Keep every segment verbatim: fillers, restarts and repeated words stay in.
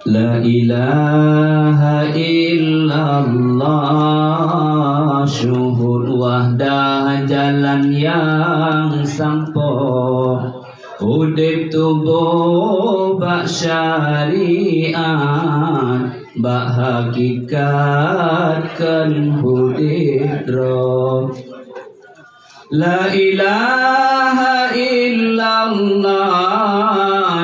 La ilaha illallah, syuhud wahdah jalan nyang sampoe. Udeb tuboh bak syariat, bak hakikat kon udeb droe. La ilaha illallah,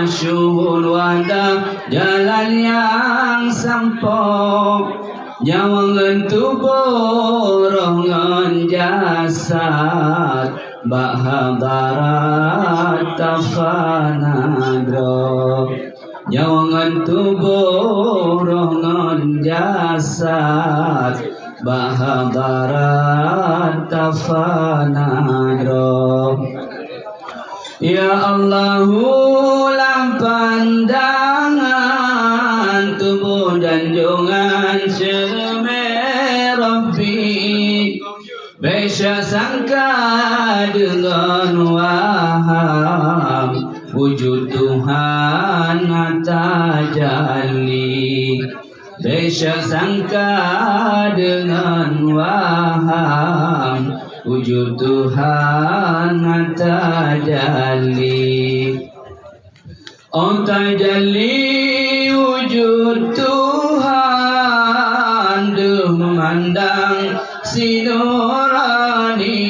syuhud wahdah jalan nyang sampoe. Nyawa ngon tuboh, roh ngon jasad, bak hadarat tafana droe. Nyawa ngon tuboh, roh ngon jasad, bak hadarat tafana droe. Ya Allahu, lam pandangan tuboh dan jungan seumé Rabbi, bék sangka deungon waham, wujud Tuhan na tajali. Bék sangka deungon waham, wujud Tuhan na tajali. Oh tajali wujud Tuhan, deuh meumandang si nurani.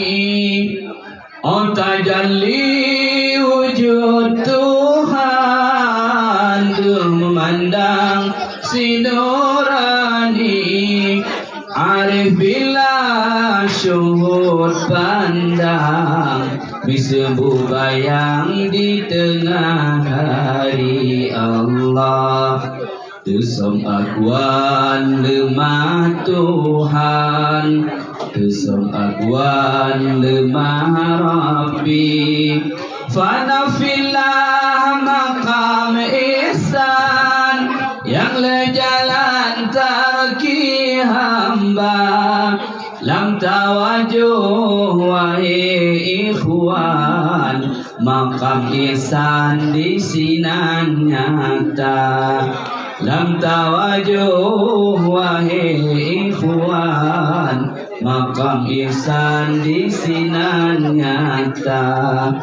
Oh tajali wujud Tuhan, deuh meumandang si nurani. Arif bila syuhud pandang, miseubeuet bayang di teungoh hari. Allah, teusöm akuan leumah Tuhan, teusöm akuan leumah Rabbi. Fana fillah maqam ihsan, nyang le jalan tarki hamba. Lam tawajoh wahai ikhwan, maqam ihsan di sinan nyata. Lam tawajoh wahai ikhwan, maqam ihsan di sinan nyata.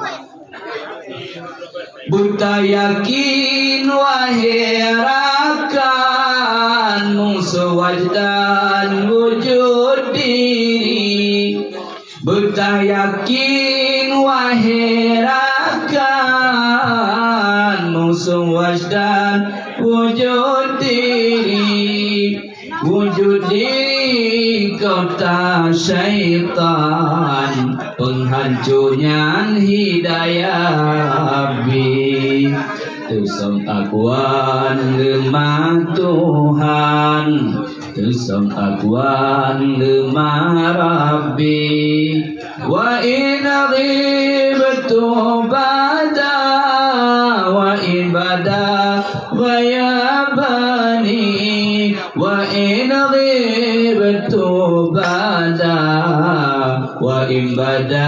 Beutayakin wahai rakan, musoh wajdan wujud diri. Beutayakin wahai rakan, musoh wajdan wujud diri. Wujud diri kota syaitan, peunghanco nyan hidayah Rabbi. Teusöm akuan leumah Tuhan, teusöm akuan leumah Rabbi. Wa in ghibtu bada, wa in bada ghayabani. Wa in ghibtu bada, wa in bada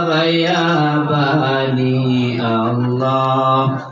ghayabani. Allah,